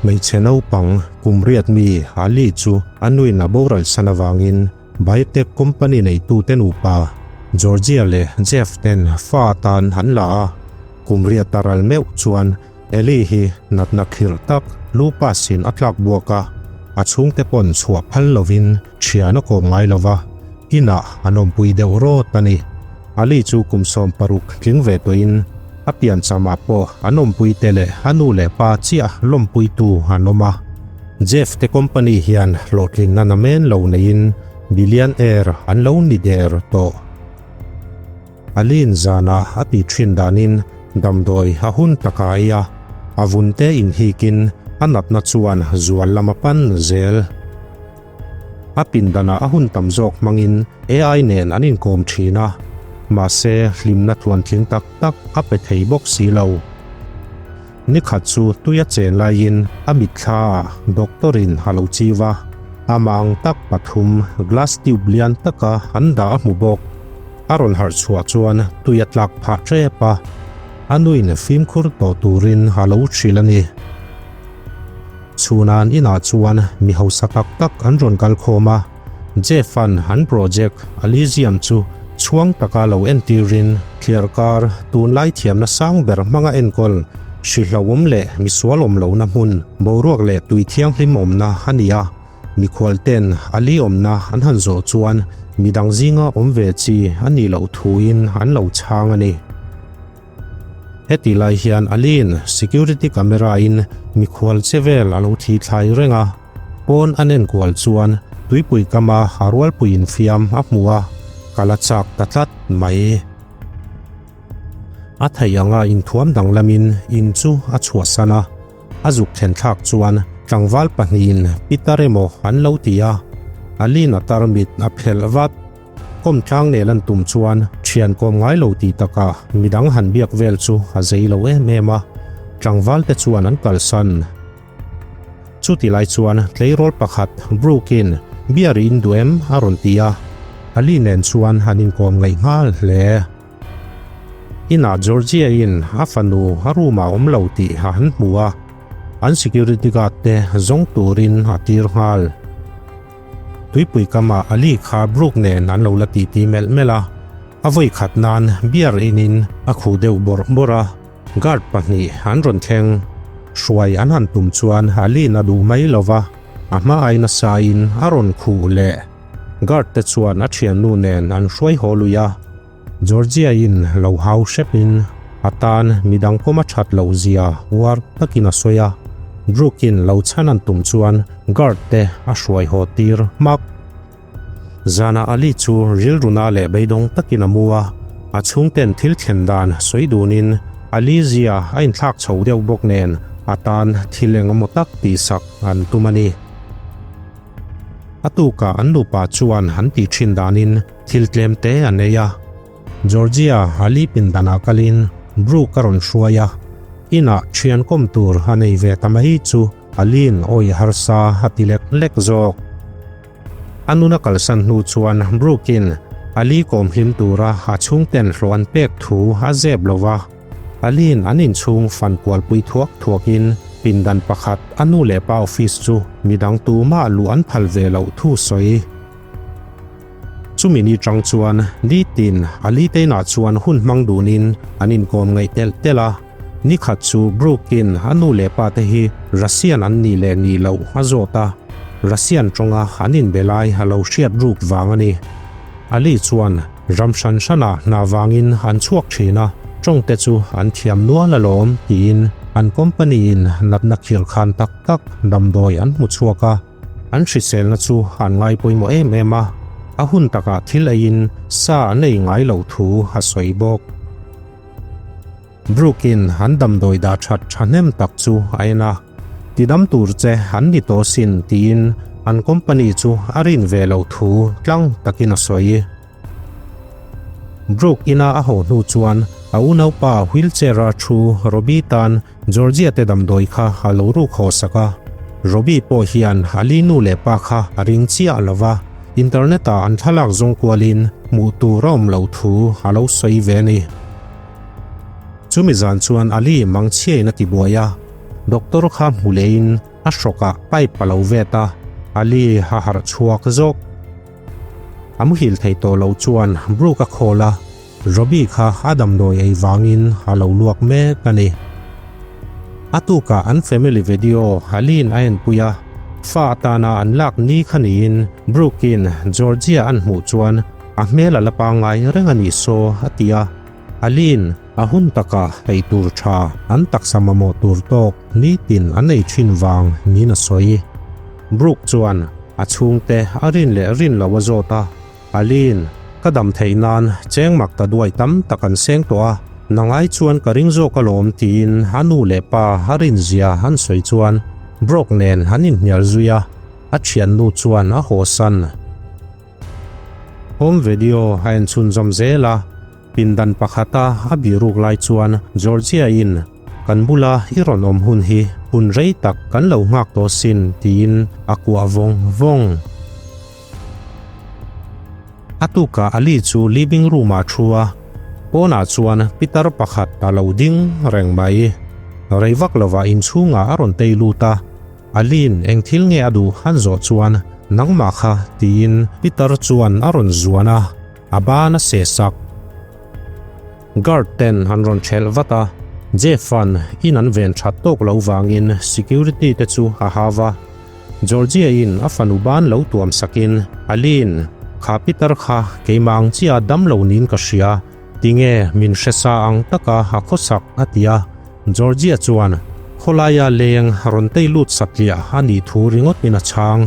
Hmeichhe naupang kum riat mi Ali chu a nuin a boral san avangin Biotech company neitute nupa Georgia leh Jeff ten fa atan an la a, kum riat a ral meuh chuan Eli hi natna khirh tak lupus in a tlak buak a, a chhungte pawn chhuah phal lovin thian a kawm ngai lova, inah an awmpui deuh rawt a ni. Ali chu kum 60 tling ve tawhin a pianchamah pawh an awmpuite leh a nu leh pa chiah lawmpuitu an awm a. Jeff te company hian hlawhtlinna namen lo neiin billionaire an lo ni der tawh. Alin zanah a ti thin danin damdawi a hun taka ei a, a vun te inhikin a natna chuan zual lam a pan zel. A pindanah a hun tam zawk hmangin AI nen an inkawm thin a, mahse hlimna tluantling tak tak a pe thei bawk si lo. Nikhat chu tui a chen laiin a mitthla ah doctor in a lo chiu a, amah ang tak pathum glass tube lian taka an dah a hmu bawk. A rawn harh chhuah chuan tui a tlak phah tep a, a nuin fimkhur tawh turin a lo hrilh a ni. Chhunan inah chuan mi hausa tak tak an rawn kal khawm a, Jeff-a'n an project Elysium chu chhuang taka lo entirin thliarkar tunlai thiamna sang ber hmanga enkawl hrihlauhawm leh misual awm lohna hmun boruak leh tui thianghlim awmna a ni a, mikhualten Ali awmna an han zawh chuan midang zinga awm ve chi a nih loh thuin an lo chhang a ni. Heti lai hian Ali'n security camera in mikhual che vel a lo thli thlai reng a, pawn a nen kual chuan tuipui kama a rualpui infiam a hmu a, ka la chak ta tlat mai. A theih anga inthuam danglamin in chu a chhuahsan a, a zuk thlen thlak chuan tlangval pahnihin pitar emaw an lo ti a, Ali'n a tarmit a phelh vat. Kawm tlang nel an tum chuan thian kawm ngai lo tih takah midang han biak vel chu a zei lo em em a, tlangval te chuan an kalsan. Chuti lai chuan tleirawl pakhat Brooke-in beer i in duh em? a rawn ti a, Ali nen chuan an inkawm ngaih nghal hle. Inah Georgia-in a fanu a room-ah awm lo tih a han hmu a, an security guard te zawng turin a tir nghal. Tuipui kamah Ali kha Brooke nen an lo la titi melh melh a, a vawi khat nan beer inin a khuh deuh bawrh bawrh a, guard pahnih an rawn thleng. Hruai an han tum chuan Ali'n a duh mai lo va, a hma ai nasa in a rawn khuh leh. Guard te chuan a thiannu nen an hruai haw lui a, Georgia in lo hau hrep in a tan midang kawm a that loh zia uar takin a sawi a, Brooke in lo chhan an tum chuan guard te a hruai haw tir hmak. Zanah Ali chu rilruna leh beidawng takin a mu a, a chhungten thil thlen dan sawi dunin Ali zia a inthlak chho deuh bawk nen a tan thil engemaw tak tihsak an tum a ni. A tukah an nupa chuan an tih thin danin Thil tlem te an ei a, Georgia a li pindanah kalin Brooke a rawn hruai a, inah thian kawm tur a nei ve ta mai chu Ali'n awi harsa a ti lek lek zawk. A nuna kalsan hnu chuan Brooke-in Ali kawm hlim tura a chhungten hlawh an pek thu a zep lo va, Ali'n an inchhung fan kualpui thuak thuakin pindan pakhat a nu leh pa office chu midang tumah luh an phal ve loh thu sawi. Chumi ni chang chuan nitin Ali te inah chuan hun hmang dunin an inkawm ngaih telh telh a. Nikhat chu Brooke-in a nu leh pa te hi Russian an nih leh nih loh a zawt a, Russian tawnga an inbe lai a lo hriat ruk vang a ni. Ali chuan ram hran hranah hna vangin an chhuak thin a, tawng te chu an thiam nual alawm tiin an company-in natna khirkhan tak tak damdawi an hmu chhuak a. An hriselna chu an ngai pawimawh em em a, a hun takah thil eiin sa an ei ngai loh thu a sawi bawk. Brooke-in an damdawi dah that thahnem tak chu a en a, tidam tur che an ni tawh sin tiin an company chu a rin ve loh thu tlang takin a sawi. Brooke ina a haw hnu chuan a unaupa wheelchair-a thu Robbie tan Georgia te damdawi kha a lo ruk haw sak a. Robbie pawh hian Ali nu leh pa kha a ring chiah lo va, internet-ah an thlalak zawng kualin hmuh tur a awm loh thu a lo sawi ve a ni. Chumi zan chuan Ali mangchhiain a tibuai a, doctor kha hmu lehin. A hrawkah pipe a lo vet a, Ali a harh chhuak zawk. A muhil thei tawh loh chuan Brooke a call a, Robbie kha a damdawi ei vangin a lo luak mek a ni. A tukah an family video Ali'n a enpui a, fa atana an lak ni kha niin Brooke-in Georgia an hmuh chuan a hmel a la pangngai reng a nih saw a ti a. Ali'n a hun takah ei tur tha an taksa mamawh tur tawk nitin an ei thin vang niin a sawi. Brooke chuan a chhungte a rin leh rin lo a zawt a. Aline, ka dam theih nan cheng mak ta duai tam tak an seng tawh a, nangai chuan ka ring zawk alawm tiin a nu leh pa a rinzia an sawi chuan Brock nen an inhnial zui a, a thiannu chuan a hawsan. Home video a en chhunzawm zel a, pindan pakhata a biruk lai chuan Georgia-in kan bula i rawn awm hun hi hun rei tak kan lo nghak tawh sin tiin a kuah vawng vawng. A tukah Ali chu living room ah thu a, pawnah chuan pitar pakhat a lo ding reng mai. Rei vak lovah inchhungah a rawn tei lut a, Ali'n eng thil nge a duh han zawh chuan nangmah kha tiin pitar chuan a rawn zuan a, a ban a seh sak. Guard ten an rawn thelh vat a, Jeff-a'n in an ven that tawk lo vangin security te chu a hau a. Georgia-in a fanu ban lo tuam sakin, Aline, kha pitar kha keimah ang chiah dam lo niin ka hria, tinge min hre sa ang taka a khawsak a ti a. Georgia chuan khawlaia leng rawn tei lut satliah a nih thu ringawtin a chhang.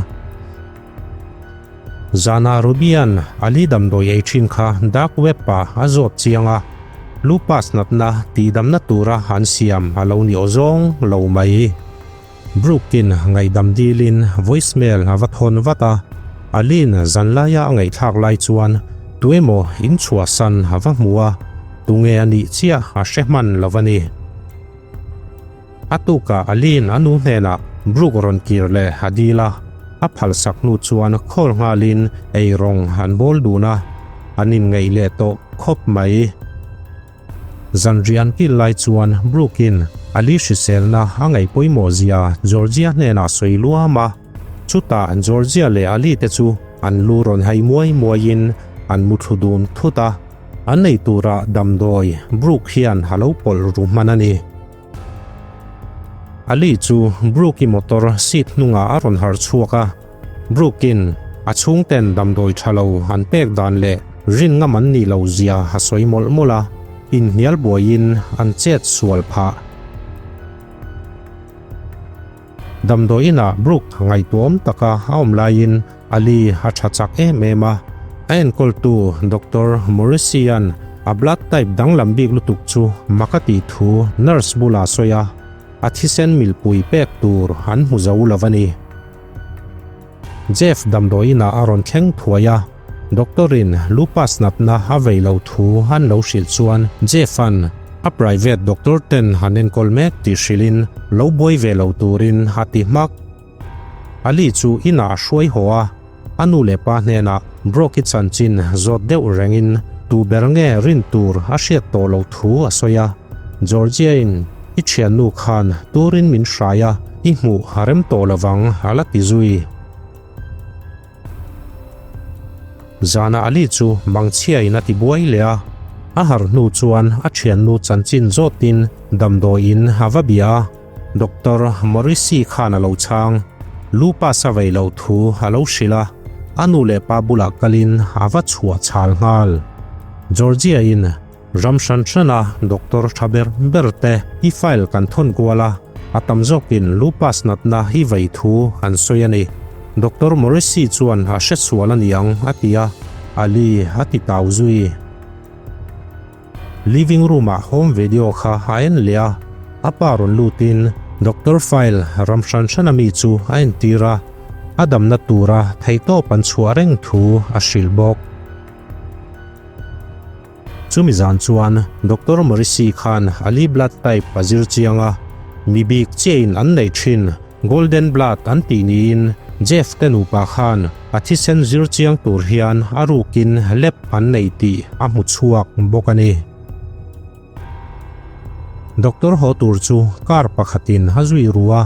Zana Ruby-a'n Ali damdawi ei thin kha dark web-ah a zawt chiang a, lupus natna tihdamna tura an siam a lo ni awzawng lo mai. Brooke-in ngaihdam dilin voicemail a va thawn vat a, Ali'n zanlaia a ngaihthlak lai chuan tuemaw inchhuahsan a va hmu a, tunge a nih chiah a hre hman lo a ni. A tukah Ali'n a nu hnenah Brooke rawn kir leh a dil a, a phalsak hnu chuan call nghalin ei rawng an bawl dun a, an inngeih leh tawh khawp mai. Zanriah an kil lai chuan Brooke-in Ali hriselna a ngaih pawimawh zia Georgia hnenah sawi luam a, chutah Georgia leh Ali te chu an lu rawn hai muai muaiin an muthlu dun thut a. An nei tura damdawi Brooke hian a lo pawlh ru hman a ni. Ali chu Brooke-i motor seat hnungah a rawn harh chhuak a. Brooke-in a chhungten damdawi tha lo an pek dan leh rin ngam an nih lo zia a sawi mawlh mawlh a, inhnial buaiin an chet sual phah. Damdawi inah Brooke ngaihtuahawm taka a awm laiin Ali a tha chak em em a, a enkawltu Doctor Morrissey-a'n a blood type danglam bik lutuk chu mak a tih thu nurse bulah a sawi a, a thisen milpui pek tur an hmu zo lo a ni. Jeff damdawi inah a rawn thleng thuai a, Doctor-in lupus natna a vei lo thu an lo hrilh chuan Jeff-a'n a private doctor ten han enkawl mek tih hrilhin lo buai ve lo turin a ti hmak. Ali chu inah a hruai haw a, a nu leh pa hnenah Brock-i chanchin zawt deuh rengin tu ber nge rin tur a hriat tawh loh thu a sawi a, Georgia-in i thiannu khan turin min hrai a, i hmuh a rem tawh lovang a la ti zui. Zana Ali chu mangchhiain a ti buai leh a, a harh hnu chuan a thiannu chanchin zawtin damdawiin a va bia a, Doctor Morrissey khan a lo chhang. Lupus a vei loh thu a lo hrilh a, a nu leh pa bulah kalin a va chhuah chhal nghal. Georgia-in Ram hran hrana doctor tha ber ber te i file kan thawn kual a, a tam zawkin lupus natna hi vei thu an sawi a ni. Doctor Morrissey chuan a hre sual a niang a ti a, Ali a ti tau zui. Living room ah home video kha a en leh a, a pa rawn lutin doctor file ram hran hrana mi chu a entir a, a damna tura theihtawp an chhuah reng thu a hrilh bawk. Chumi zan chuan Doctor Morrissey khan Ali blood type a zir chiang a, mi bik chiahin an neih thin Golden Blood an tih niin Jeff te nupa khan a thisen zir chiang tur hian a rukin lab an nei tih a hmu chhuak bawk a ni. Doctor haw tur chu car pakhatin a zui ru a.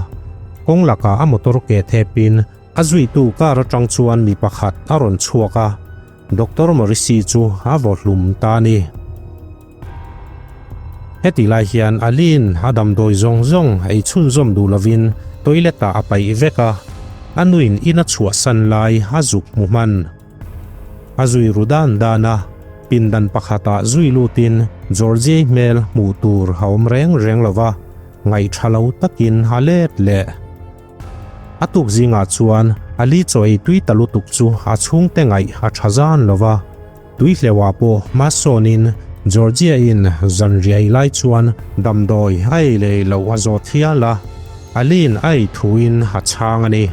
Kawng lakah a motor ke thepin a zuitu car atang chuan mi pakhat a rawn chhuak a, Doctor Morrissey chu a vaw hlum ta a ni. Heti lai hian Ali'n a damdawi zawng zawng ei chhunzawm duh lovin toilet ah a paih vek a, a nuin in a chhuahsan lai a zuk hmu hman. A zui ru dan dan a, pindan pakhatah zui lutin Georgie hmel hmuh tur a awm reng reng lo va, ngaihṭha lo takin a let leh. A tuk zingah chuan Ali chaw ei tui ta lutuk chu a chhungte ngaih a ṭha zan lo va, tui hleuhah pawh hma sawnin Georgia-in zanriai lai chuan damdawi a ei leh ei loh a zawt hial a, Ali'n a ei thuin a chhang a ni.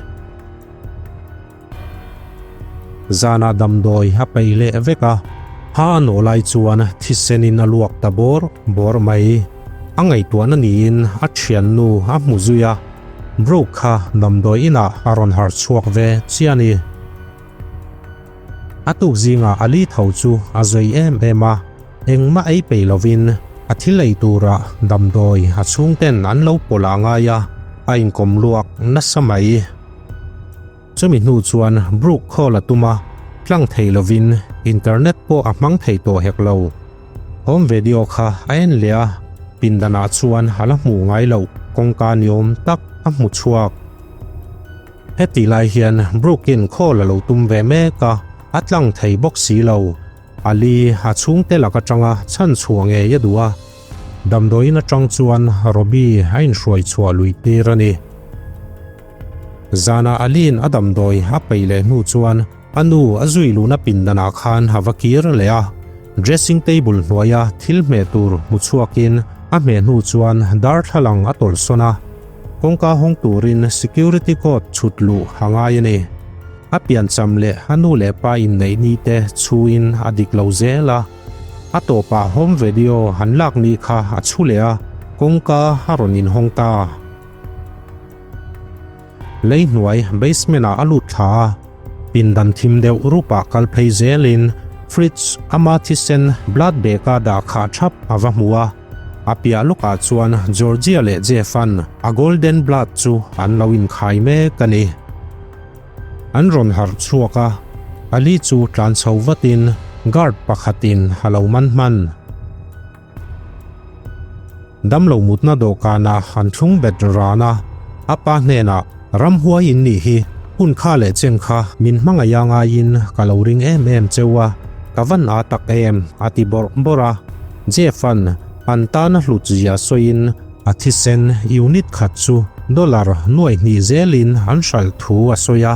Zanah damdawi a peih leh vek a, ha a nawh lai chuan thisenin a luak ta bawr bawr mai. A ngaihtuahna niin a thiannu a hmu zui a, Brooke kha damdawi inah a rawn harh chhuak ve chiah a ni. A tuk zingah Ali tho chu a zui em em a, engmah ei peih lovin a thil ei turah damdawi a chhungten an lo pawlh ah ngai a, a inkawm luak nasa mai. Chumi hnu chuan Brooke call a tum a, tlang thei lovin internet pawh a hmang thei tawh hek lo. Home video kha a en leh a, pindanah chuan a la hmuh ngai loh kawngka ni awm tak a hmu chhuak. Heti lai hian Brooke-in call a lo tum ve mek a, a tlang thei bawk si lo. Ali a chhungte lak atanga chhan chhuah ngei a duh a, damdawiin atang chuan Robbie a inhruai chhuah lui tir a ni. Zanah Ali'n a damdawi a peih leh hnu chuan a nu a zui luhna pindanah khan a va kir leh a. Dressing table hnuaia thil hmeh tur hmu chhuakin a hmeh hnu chuan darthlalang a tawlhsawn a. Kawngka hawng turin security code chhut luh a ngai a ni. A piancham leh a nu leh pa inneih ni te chhuin a dik lo zel a. A tawpah home video han lak ni kha a chhu leh a, kawngka a rawn inhawng ta. Lei hnuai basement ah a lut thla a, pindan thim deuh rup ah kal phei zelin fridge ama thisen blood bag a dah khah thap a va hmu a, a piah lawkah chuan Georgia leh Jeff an a golden blood chu an lo inkhai mek a ni. An rawn harh chhuak a, Ali chu tlan chho vatin guard pakhatin a lo man hman. Damlo mutna dawhkanah an thlung bet ran a, a pa hnenah, Ramhuai in nih hi, hun kha leh chen kha min hmangaih a ngaiin ka lo ring em em cheu a, ka van a tak em, a ti bawrh bawrh a. Jeff-a'n an tana hlut zia sawiin a thisen unit khat chu dollar nuai hnih zelin an hralh thu a sawi a.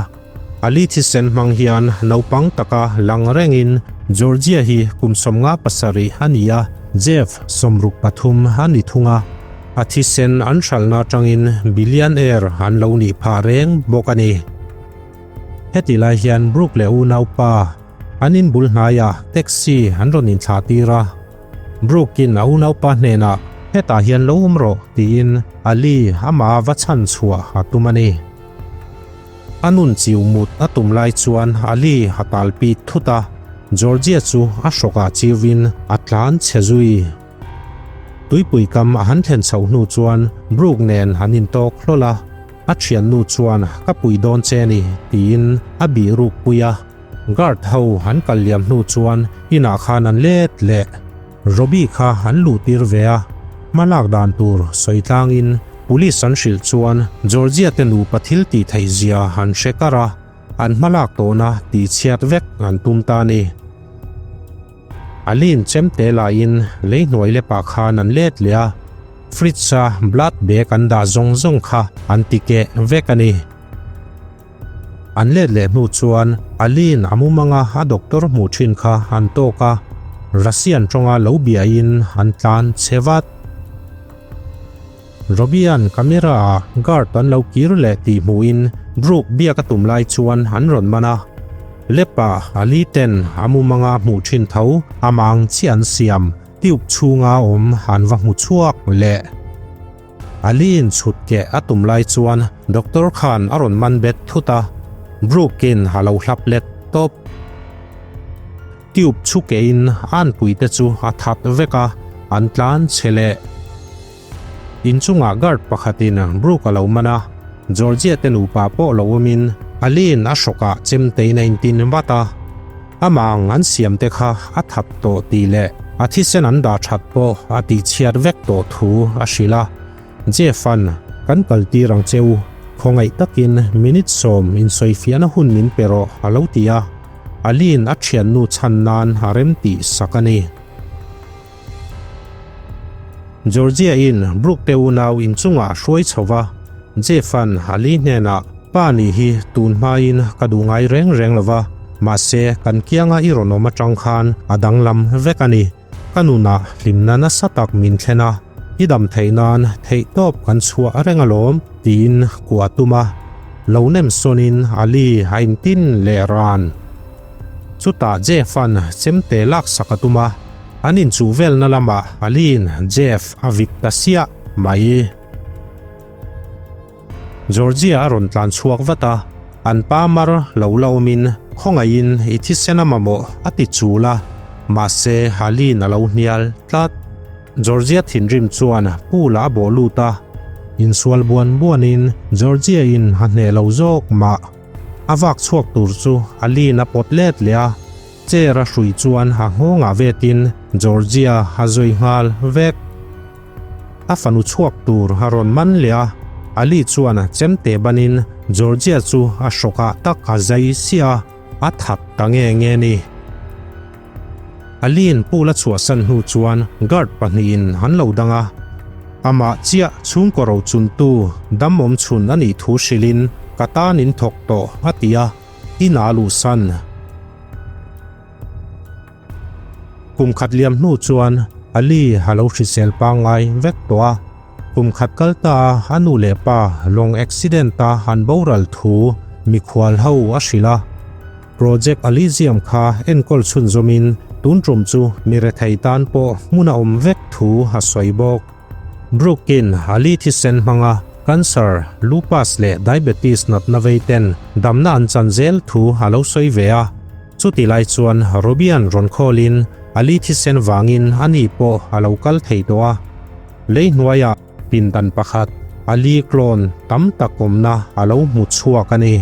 Ali thisen hmang hian naupang taka lang rengin Georgia hi kum 57 a ni a, Jeff 63 a ni thung a. A thisen an hralhna atangin billionaire an lo nih phah reng bawk a ni. Heti lai hian Brooke leh unaupa an inbul hnaiah taxi an rawn inthlah tir a. Brooke-in a unaupa hnenah hetah hian lo awm rawh tiin Ali amah va chhan chhuah a tum a ni. A nun chiu mut a tum lai chuan Ali a tal pit thut a, Georgia chu a hrawkah chiuvin a tlan chhe zui. Tuipui kam a han thlen chhoh hnu chuan Brooke nen an intawk hlawl a, a thiannu chuan ka pui dawn che ni tiin a bih ruk pui a. Guard ho an kal liam hnu chuan inah khan an let leh. Robbie kha an luh tir ve a, hma lak dan tur sawi tlangin Police an hrilh chuan Georgia te nupa thil tih theih zia an hre kar a, an hma lak tawhna tih chhiat vek an tum ta a ni. Aline chemte laiin lei hnuai lepah khan an let leh a, fridge a blood bag an dah zawng zawng kha an ti keh vek a ni. An let leh hnu chuan Aline a mumanga a doctor hmuh thin kha an tawk a, Russian tawnga lo biain an tlan che vat. Robbie-a'n camera ah guard an lo kir leh tih hmuhin Brooke biak a tum lai chuan an rawn man a. Lep-a Ali ten a mumanga hmuh thin tho a mang chiah an siam tube chhunga awm an va hmu chhuak leh. Ali-in chhut keh a tum lai chuan doctor khan a rawn man bet thut a, Brooke-in a lo hlap let tawp. Tube chhu kehin a anpui te chu a that vek a, an tlan chhe leh. Inchungah guard pakhatin Brooke a lo man a. Georgia te nupa pawh lo awmin Ali'n a hrawkah chemtein a intin vat a. Amah ang an siam te kha a that tawh tih leh a thisen an dah that pawh a tihchhiat vek tawh thu a hrilh a. Jeff-a'n, Kan kaltir ang che u, khawngaih takin minute sawm insawifiahna hun min pe rawh a lo ti a. Ali'n a thiannu chhan nan a remtih sak a ni. Georgia-in Brooke te unau inchungah a hruai chho va, Jeff-a'n Ali hnenah, Pa nih hi tun hmain ka duh ngai reng reng lo va, mahse kan kianga i rawn awm atang khan a danglam vek a ni. Ka nunah hlimna nasa tak min thlen a, i dam theih nan theihtawp kan chhuah reng alawm, tiin kuah a tum a. Lo nem sawnin Ali a intin leh ran. Chutah Jeff-a'n chemte laksak a tum a, an inchuh velna lamah Ali'n Jeff a vit ta siah mai. Georgia a rawn tlan chhuak vat a, an pa mar lo la awmin khawngaihin i thisen a mamawh a ti chul a, mahse Ali'n a lo hnial tlat. Georgia thinrim chuan pool ah a bawh lut a, insual buan buanin Georgia-in a hneh lo zawk mah. A vak chhuak tur chu a lin a pawt let leh a, chair a hrui chuan a nghawngah vetin Georgia a zui nghal vek. A fanu chhuak tur a rawn man leh a, Ali chuan chemte banin Georgia chu a hrawkah tak a zai siah a, a that ta nge nge ni. Ali'n pool a chhuahsan hnu chuan guard pahnihin an lo dang a, amah chiah chhungkaw rochuntu dam awm chhun a nih thu hrilhin ka tan in thawk tawh a ti a, in a luhsan. Kum khat liam hnu chuan Ali a lo hrisel pangngai vek tawh a, kum khat kal ta a a nu leh pa lawng accident a an boral thu mikhual ho a hrilh a. Project Elysium kha enkawl chhunzawmin tun tum chu mi rethei tan pawh hmun a awm vek thu a sawi bawk. Brooke-in Ali thisen hmanga cancer, lupus leh diabetes natna vei ten damna an chan zel thu a lo sawi ve a. Chuti lai chuan Robbie-a'n rawn khawlin Ali thisen vangin ani pawh a lo kal thei tawh a. Lei hnuaiah pindan pakhat Ali clone tam tak awmna a lo hmu chhuak a ni.